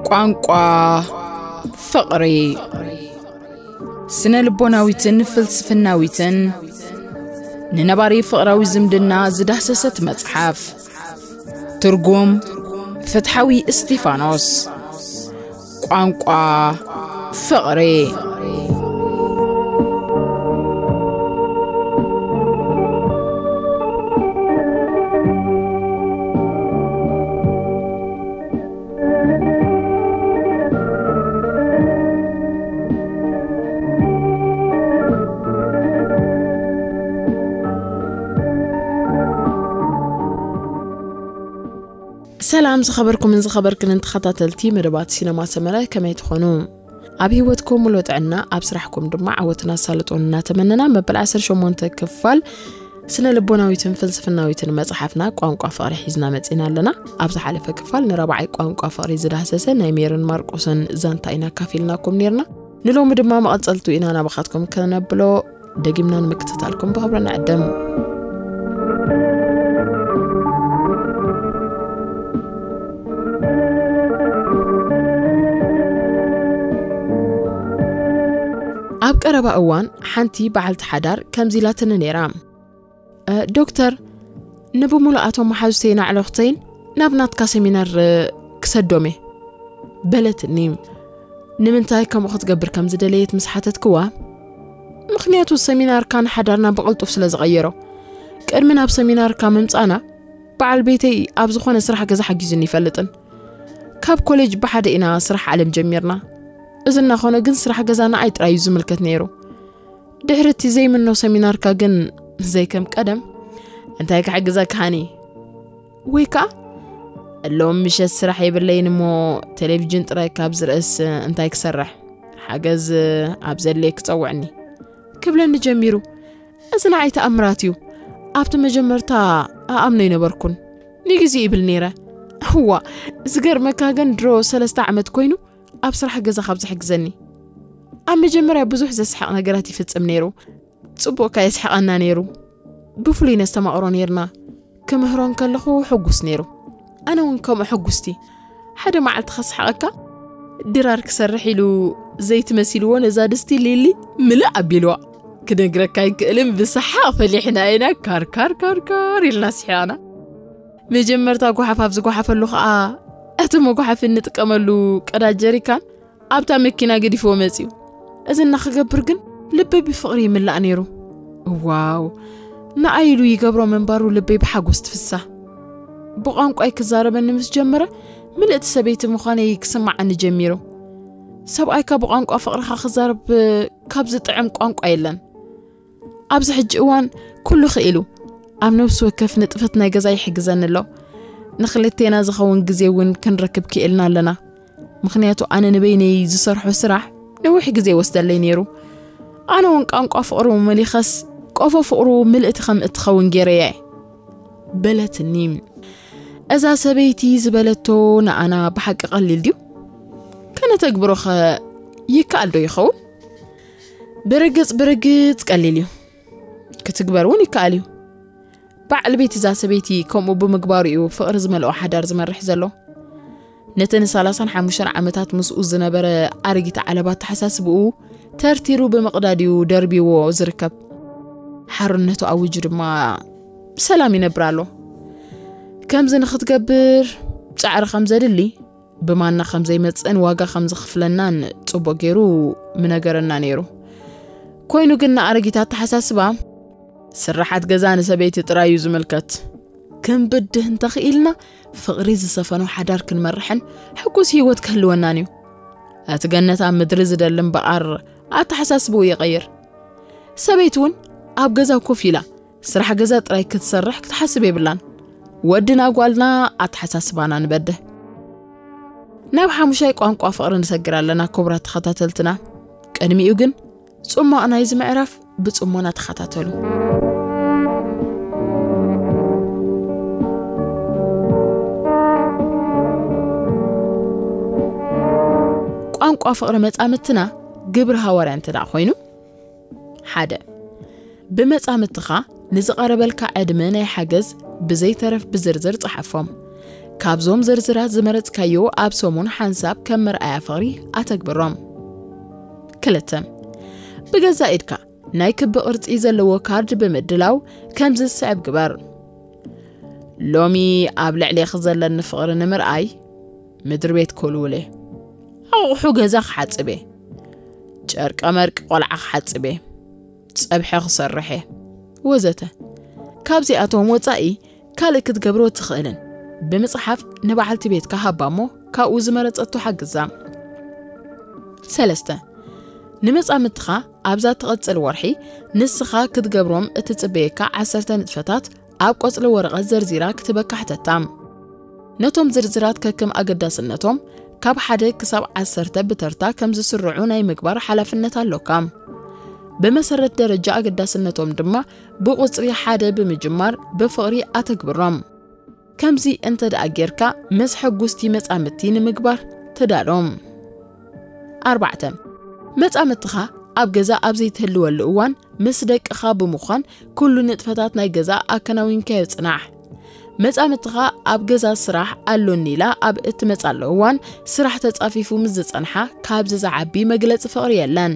ቋንቋ ፍቕሪ። ስነ ልቦናዊትን ፍልስፍናዊትን ንነባሪ ፍቕራዊ ዝምድና ዝዳህሰሰት መጽሓፍ። ትርጉም ፍትሓዊ እስጢፋኖስ። ቋንቋ ፍቕሪ። ሰላም ዝኸበርኩምን ዝኸበርክንን ተኸታተልቲ መደባት ሲነማ ሰመረ፣ ከመይ ትኾኑ? ኣብ ህይወትኩም ሙሉእ ጥዕና፣ ኣብ ስራሕኩም ድማ ዓወትን ኣሳልጦን እናተመነና፣ መበል ዓሰርተ ሸሞንተ ክፋል ስነ ልቦናዊትን ፍልስፍናዊትን መጽሓፍና ቋንቋ ፍቕሪ ሒዝና መጺና ኣለና። ኣብ ዝሓለፈ ክፋል ንራብዓይ ቋንቋ ፍቕሪ ዝዳህሰሰ ናይ ሜርን ማርቆስን ዛንታ ኢና ኣካፊልናኩም ኔርና። ንሎሚ ድማ መቐጸልቱ ኢና ናባኻትኩም ከነብሎ፣ ደጊምና ንምክትታልኩም ብኽብሪ ንዕድም። ኣብ ቀረባ እዋን ሓንቲ በዓልቲ ሓዳር ከምዚ ኢላትኒ ነይራ። "እ፣ ዶክተር፣ ንብሙሉኣቶም መሓዙተይን ኣዕሩኽተይን ናብ ናትካ ሰሚናር፣ እ፣ ክሰዶም እየ" በለትኒ። ንምንታይ ከምኡ ክትገብር ከም ዝደለየት ምስ ሓተትክዋ፣ "ምኽንያቱ ሰሚናርካ ንሓዳርና ብቕልጡፍ ስለ ዝቐየሮ። ቅድሚ ናብ ሰሚናርካ ምምጻእና፣ በዓል ቤተይ ኣብ ዝኾነ ስራሕ ገዛ ሓጊዙኒ ይፈልጥን። ካብ ኮሌጅ ብሓደ ኢና ስራሕ ዓለም ጀሚርና። እዚ እናኾነ ግን ስራሕ ገዛ ንዓይ ጥራይ እዩ ዝምልከት ነይሩ። ድሕሪ እቲ ዘይምኖ ሰሚናርካ ግን ዘይከም ቀደም፣ እንታይ ክሕግዘካ ሃኒ? ወይ ከኣ፣ ሎም ምሸት ስራሕ የብለይን እሞ ቴሌቪዥን ጥራይ ካብ ዝርእስ እንታይ ክሰርሕ? ሓገዝ ኣብ ዘድልየ ክጸውዕኒ" ክብለኒ ጀሚሩ። እዚ ንዓይ ተኣምራት እዩ። ኣብቲ መጀመርታ ኣኣምኖ ኣይነበርኩን። ንግዜ ይብል ነይረ። እዋ፣ ዝገርመካ ግን ድሮ ሰለስተ ዓመት ኮይኑ ኣብ ስራሕ ገዛ ካብ ዝሕግዘኒ። ኣብ መጀመርያ ብዙሕ ዘስሕቕ ነገራት ይፍጽም ነይሩ። ጽቡቕ ከኣ የስሕቐና ነይሩ። ብፍሉይ ነስተማቕሮ ነይርና። ክምህሮ እንከለኹ ሕጉስ ነይሩ። ኣነ እውን ከምኡ ሕጉስቲ። ሓደ መዓልቲ ከስሕቐካ፣ ድራር ክሰርሕ ኢሉ ዘይቲ መሲልዎ ነዛ ድስቲ ሊሊ ምልእ ኣቢልዋ። ክነግረካ ኣይክእልን፣ ብሰሓቕ ፈሊሕና ኢና፣ ካር ካር ካር ካር ኢልና ስሒቕና። መጀመርታ ጓሓፍ ኣብ ዝጓሓፈሉ ኸኣ፣ እቲ መጓሓፊ እንጥቀመሉ ቀዳድ ጀሪካን ኣብታ መኪና ገዲፍዎ መጺኡ። እዚ እናኽገብር ግን ልበይ ብፍቕሪ ይምላእ ነይሩ። እዋው፣ ንኣይ ኢሉ ይገብሮ ምንባሩ ልበይ ብሓጎስ ትፍሳህ። ብቋንቋይ ክዛረበኒ ምስ ጀመረ፣ ምልእቲ ሰበይቲ ምዃነይ ክስምዓኒ ጀሚሩ። ሰብኣይካ ብቋንቋ ፍቕርኻ ክዛረብ ካብ ዝጥዕም ቋንቋ የለን። ኣብዚ ሕጂ እዋን ኩሉ ክኢሉ፣ ኣብ ነፍሲ ወከፍ ንጥፈት ናይ ገዛ ይሕግዘኒ ኣሎ። ንኽልቴና ዝኸውን ግዜ እውን ክንረክብ ክኢልና ኣለና። ምኽንያቱ ኣነ ንበይነይ ዝሰርሖ ስራሕ ነዊሕ ግዜ ይወስደለይ ነይሩ። ኣነ እውን ቋንቋ ፍቕሩ መሊኸስ፣ ቆፎ ፍቕሩ ምልእቲ ከም እትኸውን ገይረያ እየ በለትኒ። እዛ ሰበይቲ ዝበለቶ ንኣና ብሓቂ ቀሊል ድዩ? ከነተግብሮኸ ይከኣል ዶ ይኸውን? ብርግጽ፣ ብርግጽ ቀሊል እዩ። ክትግበር እውን ይከኣል እዩ። በዓል ቤት እዛ ሰበይቲ ከምኡ ብምግባሩ እዩ ፍቕሪ ዝመልኦ ሓዳር ዝመርሕ ዘሎ። ነቲ ንሰላሳን ሓሙሽተን ዓመታት ምስኡ ዝነበረ ኣረጊት ዓለባ ኣተሓሳስብኡ ተርቲሩ ብምቕዳድ እዩ ደርቢዎ ዝርከብ። ሓርነቱ ኣዊጁ ድማ ብሰላም ይነብር ኣሎ። ከምዚ ንኽትገብር ጻዕሪ ከም ዘድሊ፣ ብማና ከም ዘይመጽእን ዋጋ ከም ዝኽፍለናን ጽቡቕ ገይሩ ምነገረና ነይሩ። ኮይኑ ግን ንኣረጊት ኣተሓሳስባ፣ ስርሓት ገዛ ንሰበይቲ ጥራይ እዩ ዝምልከት። ክንብድህ እንተኽኢልና፣ ፍቕሪ ዝሰፈኖ ሓዳር ክንመርሕን ሕጉስ ህይወት ክህልወናን እዩ። እቲ ገነት ኣብ ምድሪ ዝደሊ እምበኣር፣ ኣተሓሳስብኡ ይቐይር። ሰበይቲ እውን ኣብ ገዛ ኮፍ ኢላ ስራሕ ገዛ ጥራይ ክትሰርሕ ክትሓስብ የብላን። ወድና ጓልና ኣተሓሳስባና ንበድህ። ናብ ሓሙሻይ ቋንቋ ፍቕሪ ንሰግር ኣለና፣ ክቡራት ተኸታተልትና። ቅድሚኡ ግን፣ ጽሟቕ ናይዚ ምዕራፍ ብጽሞና ተኸታተሉ። ቋንቋ ፍቕሪ መጻምትና ግብሪ ሃዋርያ እንተ ደኣ ኮይኑ፣ ሓደ፣ ብመጻምትኻ ንዝቐረበልካ ዕድመ ናይ ሓገዝ ብዘይተረፍ ብዝርዝር ጸሓፎም። ካብዞም ዝርዝራት ዝመረጽካዮ ኣብ ሰሙን ሓንሳብ ከም መርኣያ ፍቕሪ ኣተግብሮም። ክልተ፣ ብገዛእ ኢድካ ናይ ክቢ ቅርጺ ዘለዎ ካርድ ብምድላው ከምዚ ዝስዕብ ግበር። ሎሚ ኣብ ልዕሌኺ ዘለኒ ፍቕሪ ንምርኣይ ምድሪ ቤት ክውልውል እየ። ኣቑሑ ገዛ ክሓጽብ እየ። ጨርቀ መርቂ ቆልዓ ክሓጽብ እየ። ጸብሐ ክሰርሕ እየ። ወዘተ። ካብዚኣቶም ወጻኢ ካልእ ክትገብሮ እትኽእልን ብምጽሓፍ ንበዓልቲ ቤትካ ሃባ እሞ ካብኡ ዝመረጸቶ ሓግዛ። ሰለስተ፣ ንመጻምትኻ ኣብዛ ትቐጽል ወርሒ ንስኻ ክትገብሮም እትጽበየካ ዓሰርተ ንጥፈታት ኣብ ቆጽሊ ወረቐት ዘርዚራ ክትበካ ሕተታ። ነቶም ዝርዝራት ከክም ኣገዳስነቶም ካብ ሓደ ክሳብ ዓሰርተ ብተርታ ከም ዝስርዑ ናይ ምግባር ሓላፍነት ኣሎካ። ብመሰረት ደረጃ ኣገዳስነቶም ድማ ብቁጽሪ ሓደ ብምጅማር ብፍቕሪ ኣተግብሮም። ከምዚ እንተ ደኣ ጌርካ ምስ ሕጉስቲ መጻምድቲ ንምግባር ተዳሎም። ኣርባዕተ፣ መጻምድትኻ ኣብ ገዛ ኣብ ዘይትህልወሉ እዋን ምስ ደቅኻ ብምዃን ኩሉ ንጥፈታት ናይ ገዛ ኣከናዊንካዮ ጽናሕ። መጻምድትኻ ኣብ ገዛ ስራሕ ኣሎኒ ኢላ ኣብ እትመጻሉ እዋን ስራሕ ተጻፊፉ ምስ ዝጸንሓ ካብዚ ዝዓቢ መግለጺ ፍቕሪ የለን።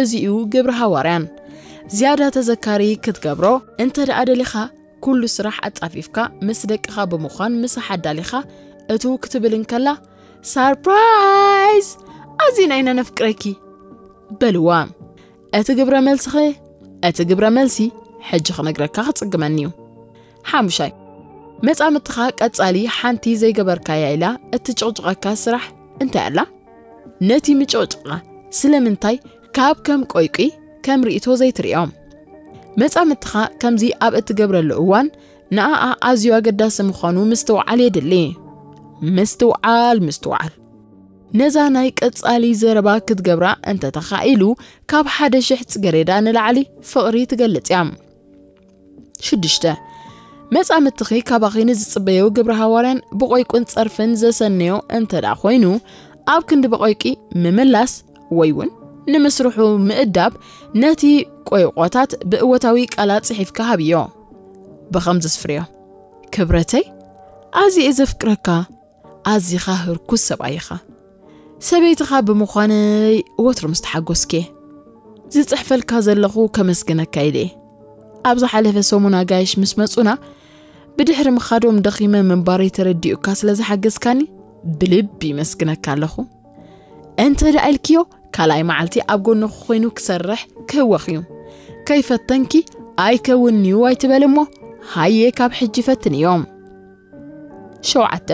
እዚኡ ግብሪ ሃዋርያን። ዝያዳ ተዘካሪ ክትገብሮ እንተ ደኣ ደሊኻ ኩሉ ስራሕ ኣጻፊፍካ ምስ ደቅኻ ብምዃን ምሳሕ ኣዳሊኻ እትው ክትብል እንከላ፣ "ሳርፕራይዝ! ኣዚና ኢና ነፍቅረኪ!" በልዋ። እቲ ግብረ መልስኸ? እቲ ግብረ መልሲ ሕጂ ክነግረካ ክጽግመኒ እዩ። ሓሙሻይ፣ መጻምድትኻ ቀጻሊ ሓንቲ ዘይገበርካያ ኢላ እትጭቕጭቐካ ስራሕ እንታይ ኣላ? ነቲ ምጭቕጭቕካ ስለምንታይ ካብ ከም ቆይቂ ከም ርእይቶ ዘይትርእዮ? መጻምድትኻ ከምዚ ኣብ እትገብረሉ እዋን ንኣኣ ኣዝዩ ኣገዳሲ ምዃኑ ምስትውዓል የድሊ። ምስትውዓል፣ ምስትውዓል። ነዛ ናይ ቀጻሊ ዘረባ ክትገብራ እንተተኻኢሉ ካብ ሓደ ሽሕ ጽገሬዳ ንላዕሊ ፍቕሪ ትገልጽ እያ። ሽዱሽተ፣ መጻምድትኺ ካባኺ ንዝጽበዮ ግብረ ሃዋርያን ብቆይቁን ጸርፍን ዘሰነዮ እንተ ደኣ ኮይኑ፣ ኣብ ክንዲ ብቆይቂ ምምላስ ወይ እውን ንምስርሑ ምእዳብ፣ ነቲ ቆይቆታት ብእወታዊ ቃላት ጽሒፍካ ሃብዮ። ብኸምዚ ስፍርዮ። "ክብረተይ፣ ኣዝየ ዘፍቅረካ፣ ኣዚኻ ህርኩስ ሰብኣይ ኢኻ። ሰበይትኻ ብምዃነይ ወትሩ ምስ ተሓጎስኪ። ዝጽሕፈልካ ዘለኹ ከመስግነካ ኢለ እየ። ኣብ ዝሓለፈ ሰሙን ኣጋይሽ ምስ መጹና፣ ብድሕሪ ምኻዶም ደኺመ ምንባረይ ተረዲኡካ ስለ ዝሓገዝካኒ ብልቢ ይመስግነካ ኣለኹ። እንተ ደኣ ኢልክዮ፣ ካልኣይ መዓልቲ ኣብ ጎንኹ ኮይኑ ክሰርሕ ክህወኽ እዩ። ከይፈተንኪ ኣይከውንን'ዩ ኣይትበል እሞ፣ ሃየ ካብ ሕጂ ፈትንዮም።" ሸውዓተ፣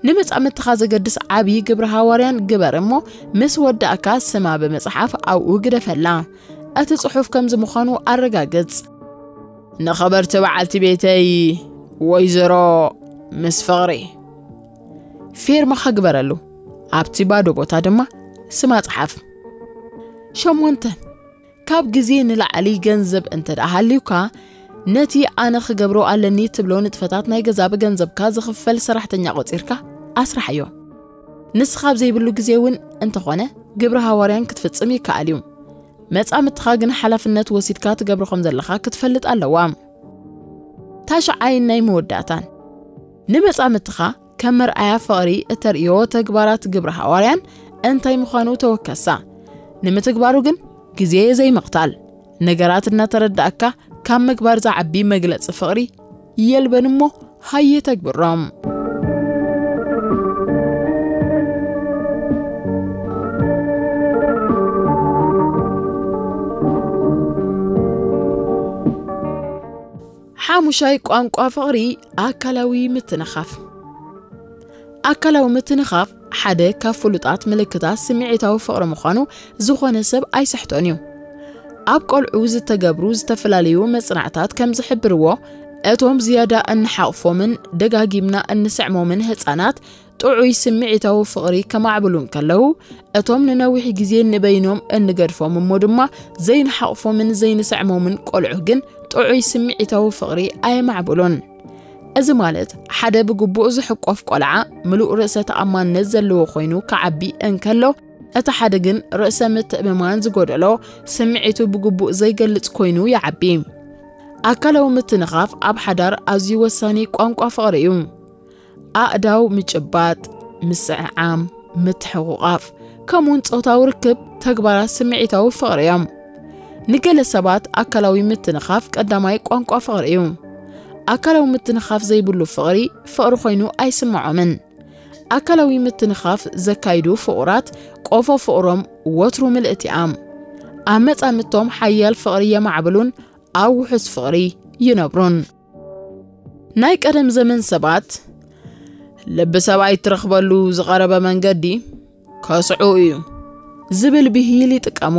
ንመጻምድትኻ ዘገድስ ዓቢ ግብረ ሃዋርያን ግበር እሞ፣ ምስ ወዳእካ ስማ ብምጽሓፍ ኣብኡ ግደፈላ። እቲ ጽሑፍ ከምዚ ምዃኑ ኣረጋግጽ። "ንኽብርቲ በዓልቲ ቤተይ ወይዘሮ ምስ ፍቕሪ" ፌርማኻ ግበረሉ። ኣብቲ ባዶ ቦታ ድማ ስማ ጽሓፍ። ሸሞንተ፣ ካብ ግዜ ንላዕሊ ገንዘብ እንተ ደኣ ሃልዩካ፣ ነቲ ኣነ ክገብሮ ኣለኒ ትብሎ ንጥፈታት ናይ ገዛ ብገንዘብካ ዝኽፈል ሰራሕተኛ ቆጺርካ ኣስርሓዮ። ንስኻ ኣብ ዘይብሉ ግዜ እውን እንተኾነ ግብረ ሃዋርያን ክትፍጽም ይከኣል እዩ። መጻምድትኻ ግን ሓላፍነት ወሲድካ ትገብሮ ከም ዘለኻ ክትፈልጥ ኣለዋ። ታሽዓይን ናይ መወዳእታን፣ ንመጻምድትኻ ከም መርኣያ ፍቕሪ እተርእዮ ተግባራት ግብረ ሃዋርያን እንታይ ምዃኑ ተወከሳ። ንምትግባሩ ግን ግዜ ዘይምቕታል፣ ነገራት እናተረዳእካ ካብ ምግባር ዝዓቢ መግለጺ ፍቕሪ የልበን እሞ ሃየ ተግብሮም። ሓሙሻይ ቋንቋ ፍቕሪ ኣካላዊ ምትንኻፍ። ኣካላዊ ምትንኻፍ ሓደ ካብ ፍሉጣት ምልክታት ስምዒታዊ ፍቕሪ ምዃኑ ዝኾነ ሰብ ኣይስሕቶን እዩ። ኣብ ቆልዑ ዝተገብሩ ዝተፈላለዩ መጽናዕታት ከም ዝሕብርዎ፣ እቶም ዝያዳ እንሓቕፎምን ደጋጊምና እንስዕሞምን ህጻናት ጥዑይ ስምዒታዊ ፍቕሪ ከማዕብሉ እንከለዉ፣ እቶም ንነዊሕ ግዜ ንበይኖም እንገድፎም እሞ ድማ ዘይንሓቕፎምን ዘይንስዕሞምን ቆልዑ ግን ጥዑይ ስምዒታዊ ፍቕሪ ኣየማዕብሉን። እዚ ማለት ሓደ ብግቡእ ዝሕቆፍ ቆልዓ ምሉእ ርእሰ ተኣማንነት ዘለዎ ኮይኑ ክዓቢ እንከሎ፣ እቲ ሓደ ግን ርእሰ ምትእምማን ዝጎደሎ፣ ስምዒቱ ብግቡእ ዘይገልጽ ኮይኑ ይዓቢ። ኣካላዊ ምትንኻፍ ኣብ ሓዳር ኣዝዩ ወሳኒ ቋንቋ ፍቕሪ እዩ። ኣእዳው ምጭባጥ፣ ምስዕዓም፣ ምትሕቑቓፍ፣ ከምኡውን ጾታዊ ርክብ ተግባራት ስምዒታዊ ፍቕሪ እዮም። ንገለ ሰባት ኣካላዊ ምትንኻፍ ቀዳማይ ቋንቋ ፍቕሪ እዩ። ኣካላዊ ምትንኻፍ ዘይብሉ ፍቕሪ፣ ፍቕሪ ኮይኑ ኣይስምዖምን። ኣካላዊ ምትንኻፍ ዘካይዱ ፍቑራት ቆፎ ፍቕሮም ወትሩ ምልእቲ እያ። ኣብ መጻምድቶም ሓያል ፍቕሪ የማዕብሉን ኣብ ውሑስ ፍቕሪ ይነብሩን። ናይ ቀደም ዘመን ሰባት፣ "ልቢ ሰብኣይ እትረኽበሉ ዝቐረበ መንገዲ ከስዑ እዩ" ዝብል ብሂል ይጥቀሙ።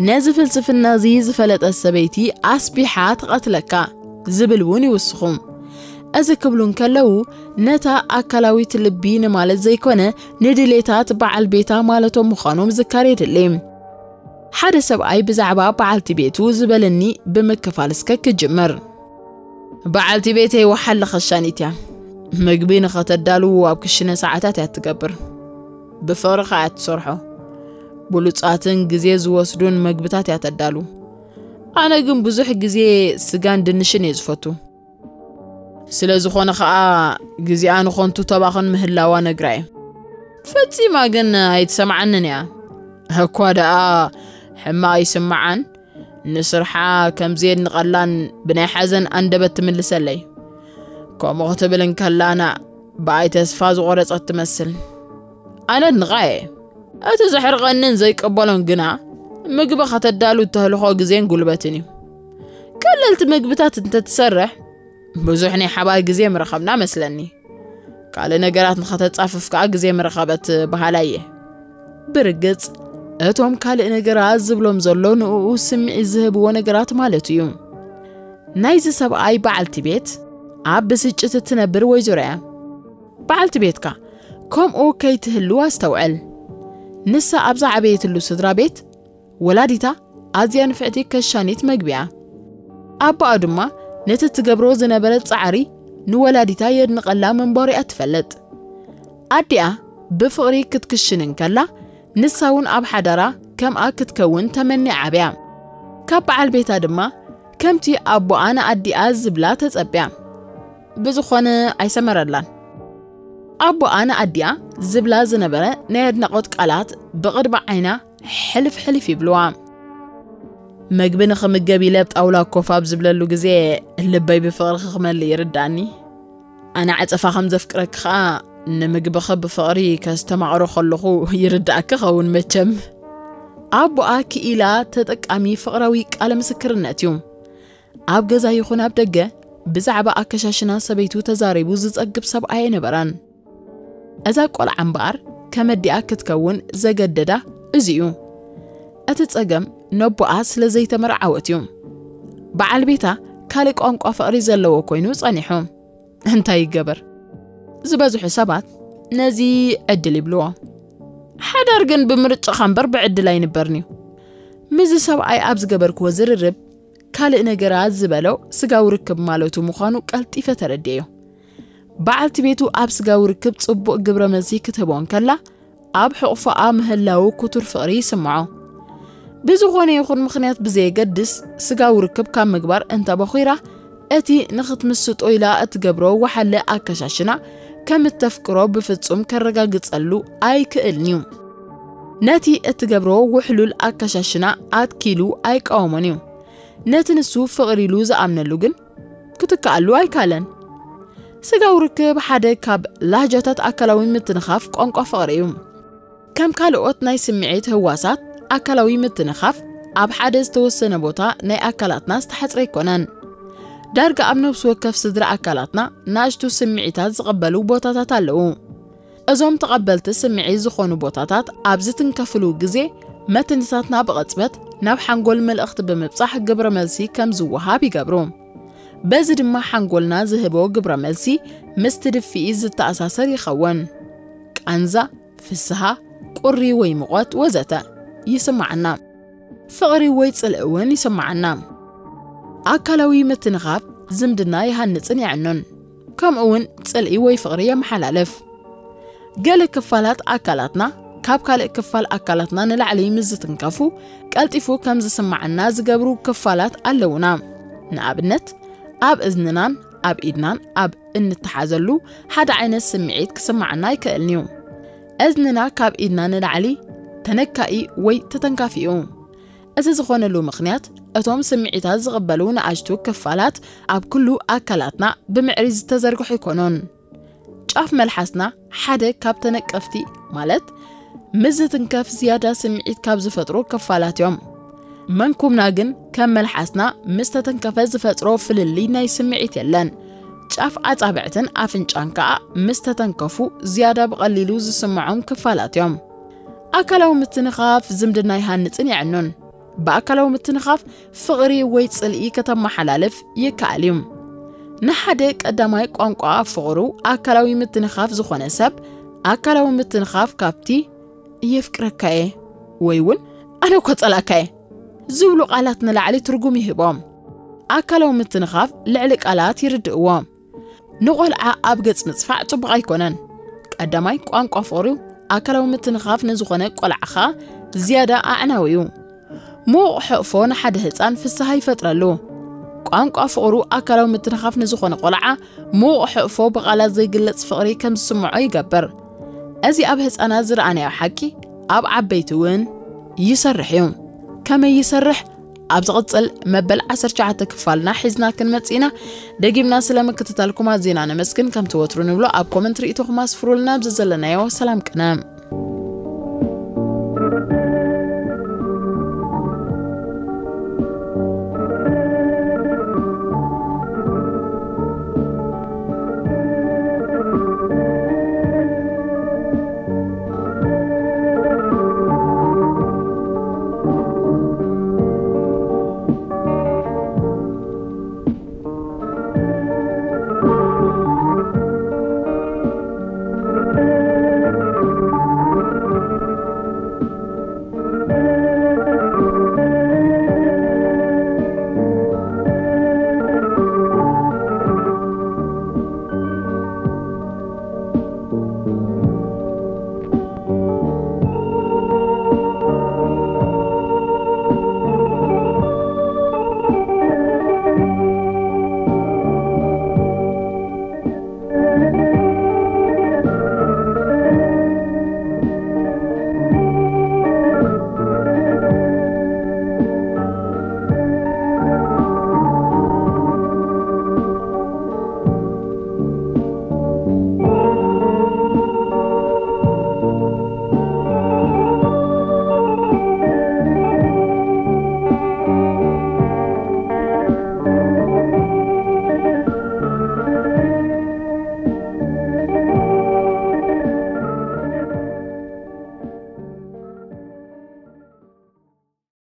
ነዚ ፍልስፍና እዚ ዝፈለጠት ሰበይቲ ኣስቢሓ ትቐትለካ ዝብል እውን ይውስኹ። እዚ ክብሉ እንከለዉ፣ ነታ ኣካላዊት ልቢ ንማለት ዘይኮነ፣ ንድሌታት በዓል ቤታ ማለቶም ምዃኑ ምዝካር የድሊ። ሓደ ሰብኣይ ብዛዕባ በዓልቲ ቤቱ ዝበለኒ ብምክፋል እስከ ክጅምር። "በዓልቲ ቤተይ ወሓለ ኸሻኒት እያ። ምግቢ ንኸተዳሉ ኣብ ክሽነ ሰዓታት እያ ትገብር። ብፍቕሪ ኸኣ እያ ትሰርሖ። ብሉጻትን ግዜ ዝወስዱን መግብታት እያ ተዳሉ። ኣነ ግን ብዙሕ ግዜ ስጋን ድንሽን እየ ዝፈቱ። ስለ ዝኾነ ኸኣ፣ ግዜኣ ንኸንቱ ተባኽን ምህላዋ ነግራ እየ። ፈጺማ ግን ኣይትሰምዓንን እያ። እኳ ደኣ ሕማቕ ይስምዓን፣ ንስርሓ ከም ዘየድንቐላን ብናይ ሓዘን ኣንደበት ትምልሰለይ። ከምኡ ክትብል እንከላ፣ ብኣይ ተስፋ ዝቖረጸት ትመስል። ኣነ ኣድንቓ እየ። እቲ ዘሕርቐንን ዘይቀበሎን ግና፣ ምግቢ ከተዳሉ እተህልኾ ግዜን ጉልበትን እዩ። ቀለልቲ ምግብታት እንተትሰርሕ፣ ብዙሕ ናይ ሓባር ግዜ ምረኸብና መስለኒ። ካልእ ነገራት ንኸተጻፍፍ ከኣ ግዜ ምረኸበት በሃላይ እየ። ብርግጽ፣ እቶም ካልእ ነገራት ዝብሎም ዘሎ ንእኡ ስምዒት ዝህብዎ ነገራት ማለት እዩ። ናይዚ ሰብኣይ በዓልቲ ቤት ኣብ ብስጭት እትነብር ወይዘሮ እያ። በዓልቲ ቤትካ ከምኡ ከይትህሉ ኣስተውዕል። ንሳ ኣብ ዝዓበየትሉ ስድራ ቤት፣ ወላዲታ ኣዝያ ንፍዕቲ ከሻኒት መግቢ እያ። ኣቦኣ ድማ ነቲ ትገብሮ ዝነበረት ጻዕሪ ንወላዲታ የድንቐላ ምንባሩ እያ ትፈልጥ። ኣዲኣ ብፍቕሪ ክትክሽን እንከላ፣ ንሳ እውን ኣብ ሓዳራ ከምኣ ክትከውን ተመንያ ዓብያ። ካብ በዓል ቤታ ድማ ከምቲ ኣቦኣ ንኣዲኣ ዝብላ ተጸብያ። ብዝኾነ ኣይሰመረላን። ኣቦኣ ንኣዲኣ ዝብላ ዝነበረ ናይ ኣድናቖት ቃላት ብቕድሚ ዓይና ሕልፍ ሕልፍ ይብልዋ። "መግቢ ንኽምገብ ኢለ ኣብ ጣውላ ኮፍ ኣብ ዝብለሉ ግዜ፣ ልበይ ብፍቕርኺ ክመልእ ይርዳእኒ። ኣነ ዓጸፋ ከም ዘፍቅረኪ ኸኣ፣ ንምግብኺ ብፍቕሪ ከስተማቕሮ ከለኹ ይርዳእኪ ኸውን መቸም።" ኣቦኣ ክኢላ ተጠቃሚ ፍቕራዊ ቃለ ምስክርነት እዩ። ኣብ ገዛ ይኹን ኣብ ደገ፣ ብዛዕባ ኣከሻሽና ሰበይቱ ተዛሪቡ ዝጸግብ ሰብኣይ ኣይነበረን። እዛ ቆልዓ እምበኣር ከመዲኣ ክትከውን ዘገደዳ እዚ እዩ። እቲ ጸገም ነቦኣ ስለ ዘይተመርዓወት እዩ። በዓል ቤታ ካልእ ቋንቋ ፍቕሪ ዘለዎ ኮይኑ ጸኒሑ። እንታይ ይገበር? ዝበዝሑ ሰባት ነዚ ዕድል ይብልዎ። ሓዳር ግን ብምርጫኻ እምበር ብዕድል ኣይንበርን እዩ። ምስዚ ሰብኣይ ኣብ ዝገበርክዎ ዝርርብ፣ ካልእ ነገራት ዝበሎ ስጋዊ ርክብ ማለቱ ምዃኑ ቀልጢፈ ተረድኤዮ። በዓልቲ ቤቱ ኣብ ስጋዊ ርክብ ጽቡቕ ግብረ መልሲ ክትህቦ እንከላ፣ ኣብ ሕቑፎኣ ምህላው ክቱር ፍቕሪ ይስምዖ። ብዝኾነ ይኹን ምኽንያት ብዘየገድስ፣ ስጋዊ ርክብ ካብ ምግባር እንተበኺራ፣ እቲ ንኽትምስጦ ኢላ እትገብሮ ወሓለ ኣከሻሽና ከም እተፍቅሮ ብፍጹም ከረጋግጸሉ ኣይክእልን እዩ። ነቲ እትገብሮ ውሕሉል ኣከሻሽና ኣትኪሉ ኣይቃወሞን እዩ። ነቲ ንሱ ፍቕሪ ኢሉ ዝኣምነሉ ግን ክትከኣሉ ኣይካለን። ስጋዊ ርክብ ሓደ ካብ ላህጃታት ኣካላዊ ምትንኻፍ ቋንቋ ፍቕሪ እዩ። ከም ካልኦት ናይ ስምዒት ህዋሳት፣ ኣካላዊ ምትንኻፍ ኣብ ሓደ ዝተወሰነ ቦታ ናይ ኣካላትና ዝተሓጽረ ኣይኮነን። ዳርጋ ኣብ ነፍሲ ወከፍ ስድራ ኣካላትና ንኣሽቱ ስምዒታት ዝቐበሉ ቦታታት ኣለዉ። እዞም ተቐበልቲ ስምዒት ዝኾኑ ቦታታት ኣብ ዝትንከፍሉ ግዜ፣ መትንታትና ብቕጽበት ናብ ሓንጎል መልእኽቲ ብምብጻሕ ግብረ መልሲ ከም ዝወሃብ ይገብሩ። በዚ ድማ ሓንጎልና ዝህቦ ግብረ መልሲ ምስቲ ድፍኢት ዝተኣሳሰር ይኸውን። ቃንዛ፣ ፍስሃ፣ ቁሪ ወይ ሙቐት ወዘተ ይስምዓና። ፍቕሪ ወይ ጽልኢ እውን ይስምዓና። ኣካላዊ ምትንኻፍ ዝምድና ይሃንጽን የዕኑን። ከምኡ እውን ጽልኢ ወይ ፍቕሪ የመሓላልፍ። ገለ ክፋላት ኣካላትና ካብ ካልእ ክፋል ኣካላትና ንላዕሊ ምስ ዝትንከፉ ቀልጢፉ ከም ዝስማዓና ዝገብሩ ክፋላት ኣለውና። ንኣብነት ኣብ እዝንናን ኣብ ኢድናን ኣብ እንተሓዘሉ ሓደ ዓይነት ስምዒት ክስማዓና ኣይክእልን እዩ። እዝንና ካብ ኢድና ንላዕሊ ተነካኢ ወይ ተተንካፊ እዩ። እዚ ዝኾነሉ ምኽንያት እቶም ስምዒታት ዝቕበሉ ንኣሽቱ ክፋላት ኣብ ኩሉ ኣካላትና ብምዕሪ ዝተዘርግሑ ኣይኮኑን። ጫፍ መልሓስና ሓደ ካብ ተነቀፍቲ ማለት ምስ ዝትንከፍ ዝያዳ ስምዒት ካብ ዝፈጥሩ ክፋላት እዮም። መንኩብና ግን ከም መልሓስና ምስ ተተንከፈ ዝፈጥሮ ፍልልይ ናይ ስምዒት የለን። ጫፍ ኣጻብዕትን ኣፍንጫን ከኣ ምስ ተተንከፉ ዝያዳ ብቐሊሉ ዝስምዖም ክፋላት እዮም። ኣካላዊ ምትንኻፍ ዝምድና ይሃንጽን የዕኑን። ብኣካላዊ ምትንኻፍ ፍቕሪ ወይ ጽልኢ ከተመሓላልፍ ይከኣል እዩ። ንሓደ ቀዳማይ ቋንቋ ፍቕሩ ኣካላዊ ምትንኻፍ ዝኾነ ሰብ ኣካላዊ ምትንኻፍ ካብቲ የፍቅረካየ ወይ እውን ኣነ እኮ ጸላእካየ ዝብሉ ቃላት ንላዕሊ ትርጉም ይህቦም። ኣካላዊ ምትንኻፍ ልዕሊ ቃላት ይርድእዎ። ንቆልዓ ኣብ ገጽ ምጽፋዕ ጽቡቕ ኣይኮነን። ቀዳማይ ቋንቋ ፍቕሪ ኣካላዊ ምትንኻፍ ንዝኾነ ቆልዓ ኸኣ ዝያዳ ኣዕናዊ እዩ። ምዉቕ ሕቕፎ ንሓደ ህጻን ፍስሃ ይፈጥረሉ። ቋንቋ ፍቕሩ ኣካላዊ ምትንኻፍ ንዝኾነ ቆልዓ ምዉቕ ሕቕፎ ብቓላት ዘይግለጽ ፍቕሪ ከም ዝስምዖ ይገብር። እዚ ኣብ ህጻናት ዝረኣናዮ ሓቂ ኣብ ዓበይቲ እውን ይሰርሕ እዩ። ከመይ ይሰርሕ? ኣብ ዝቕጽል መበል ዓሰርተ ትሽዓተ ክፋልና ሒዝና ክንመጽእ ኢና። ደጊምና ስለ ምክትታልኩም ኣዚና ነመስግን። ከምቲ ወትሩ ንብሎ ኣብ ኮመንት ርእይቶኹም ኣስፍሩልና። ኣብዚ ዘለናዮ ሰላም ቅነ።